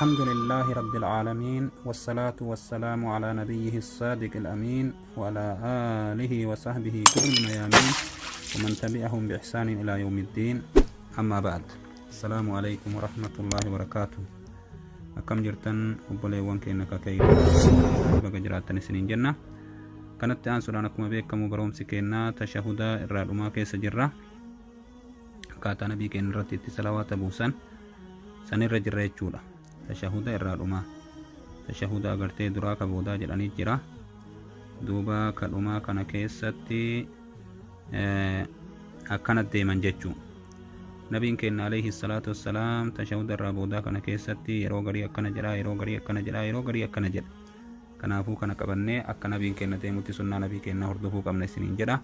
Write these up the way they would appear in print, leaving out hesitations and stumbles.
الحمد لله رب العالمين، والصلاة والسلام على نبيه الصادق الأمين وعلى آله وصحبه كل الميامين ومن تبعهم بإحسان إلى يوم الدين. أما بعد، السلام عليكم ورحمة الله وبركاته. Akkam jirtan obboleewwan keenya kakee? Baga jiraattan isiniin jenna. Kanatti aansuudhaan, akkuma beekamu, barumsi keenyaa tashahudaa irraa dhumaa keessa jirra. Akkaataa nabii keenya irratti itti salawaata buusan sanirra jirra jechuudha. Tashahuda irraa dhumaa, tashahuda agartee duraa ka boodaa jedhanii jira. Duuba ka dhumaa kana keessatti akkana deeman jechuu. Nabiin keenya alayhi salaatu wassalaam tashahuda irraa boodaa kana keessatti yeroo garii akkana jedha, yeroo garii akkana jedha, yeroo garii akkana jedha. Kanaafuu kana qabannee akka nabiin keenya deemutti sunnaa nabii keenya hordofuu qabna isiniin jedha.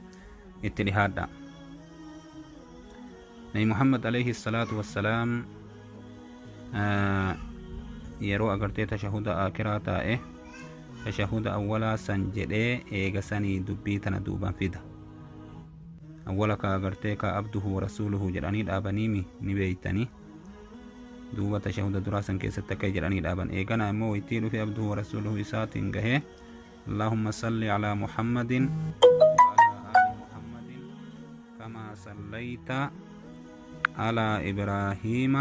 Itti dhihaadha. Nabi Muhammad alayhi salaatu wassalaam yeroo agartee tashahuda aakiraa taa'e, tashahuda awwalaa san jedhee eega sanii dubbii tana duuban fida. Awwala ka agartee ka abduhu wa rasuuluhu jedhanii dhaabaniimi ni beeytanii. Duuba tashahuda duraa san keessatti akka jedhanii dhaaban. Eegana immoo waytii dhufe abduhu wa rasuuluhu isaatiin gahee, اللهم صل على محمد وعلى آل محمد كما صليت على إبراهيم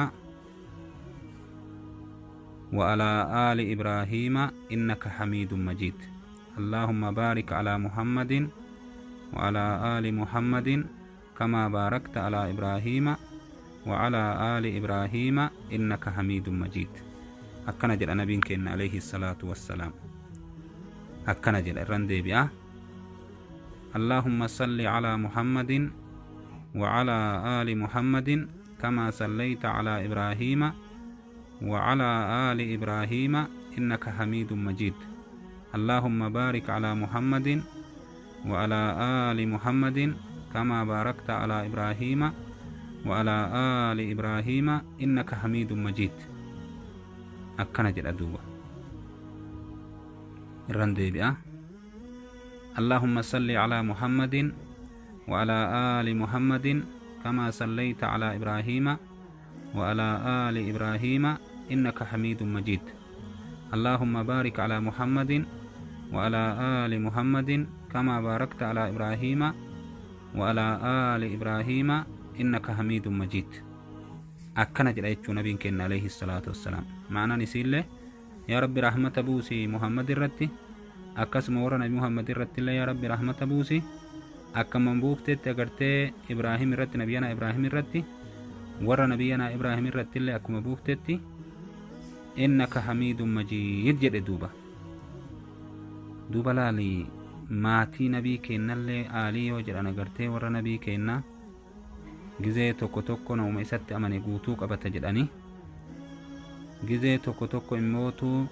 وعلى آل إبراهيم إنك حميد مجيد. اللهم بارك على محمد وعلى آل محمد كما باركت على إبراهيم وعلى آل إبراهيم إنك حميد مجيد. Akkana jedha nabiin keenya alayhi salaatu wassalaam. Akkana jedha, irran deebi'a. اللهم صل على محمد وعلى آل محمد كما صليت على إبراهيم وعلى آل إبراهيم إنك حميد مجيد. اللهم بارك على محمد وعلى آل محمد كما باركت على إبراهيم وعلى آل إبراهيم إنك حميد مجيد. Akkana jedha duuba, irran deebi'a. اللهم صل على محمد وعلى آل محمد كما صليت على إبراهيم وعلى آل إبراهيم إنك حميد مجيد. اللهم بارك على محمد وعلى آل محمد كما باركت على إبراهيم وعلى آل إبراهيم إنك حميد مجيد. Akkana jedha jechuu nabiin keenya alayhi salaatu wassalaam. Ma'anaan isiillee, yaa Rabbi, rahmata buusi Muhammad irratti, akkasuma warra nabi Muhammad irratti illee yaa Rabbi rahmata buusi, akkuma buuftetti agartee Ibraahim irratti, nabiyyanaa Ibraahim irratti, warra nabiyyanaa Ibraahim irratti illee akkuma buuftetti, إنك حميد مجيد jedhe. Duuba laali, maatii nabii kennallee aalii yoo jedhan agartee warra nabii kennaa gizee tokko tokko nama isatti amane guutuu qabata jedhanii, gizee tokko tokko immootu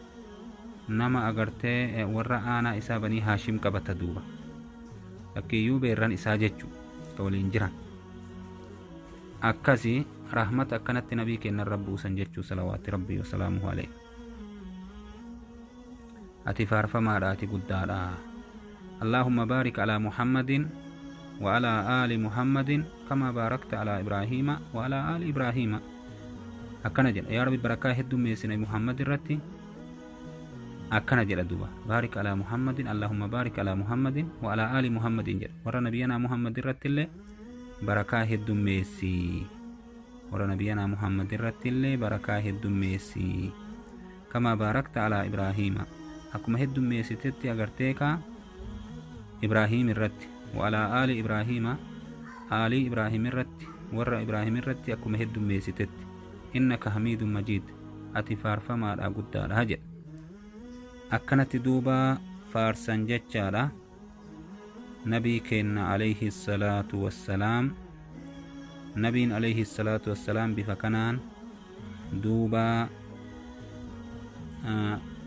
nama agartee warra aanaa isaa Banii Haashim qabata. Duuba fakkiiyyuu beerran isaa jechu ka waliin jiran akkasi rahmata akkanatti nabii kennan rabbuusan jechuu. Salawaati Rabbii wasalaamuhu alayhi. Ati faarfamaadha, ati guddaadha. اللهم بارك على محمد وعلى آل محمد كما باركت على إبراهيم وعلى آل إبراهيم. Akkana jedha: yaa Rabbi, barakaa heddummeessi nabi Muhammad irratti. Akkana jedha duuba: بارك على محمد، اللهم بارك على محمد وعلى آل محمد jedha. Warra nabiyyanaa Muhammad irratti illee barakaa heddummeessi, warra nabiyyanaa Muhammad irratti illee barakaa heddummeessi. كما باركت على إبراهيم, akkuma heddummeessitetti agartee kaa Ibrahiim irratti, وعلى آل إبراهيم, aalii Ibraahim irratti, warra Ibraahim irratti akkuma heddummeessitetti, إنك حميد مجيد, ati faarfamaadha, guddaadha jedha. Akkanatti duuba faarsan jechaadha nabii keenna alayhi salaatu wassalaam. Nabiin alayhi salaatu wassalaam bifa kanaan duuba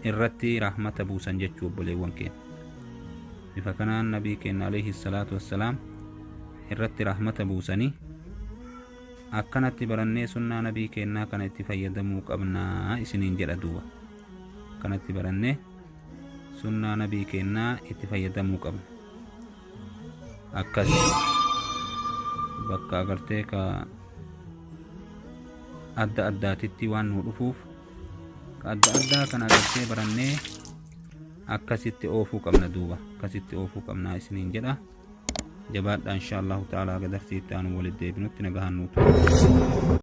irratti rahmata buusan jechuu. Obboleewwan keenya, bifa kanaan nabii keenya alayhi salaatu wassalaam irratti rahmata buusanii akkanatti barannee sunnaa nabii keenyaa kana itti fayyadamuu qabnaa isiniin jedha. Duuba akkanatti barannee sunnaa nabii keenyaa itti fayyadamuu qabna. Akkas bakka agartee ka adda addaatitti waan nu dhufuuf. Ka adda addaa kana gartee barannee akkasitti oofuu qabna. Duuba akkasitti oofuu qabnaa isiniin jedha. Jabaadhaa, insha Allahu ta'ala, haga darsiitti aanu walitti deebinutti nagahaan nuutu.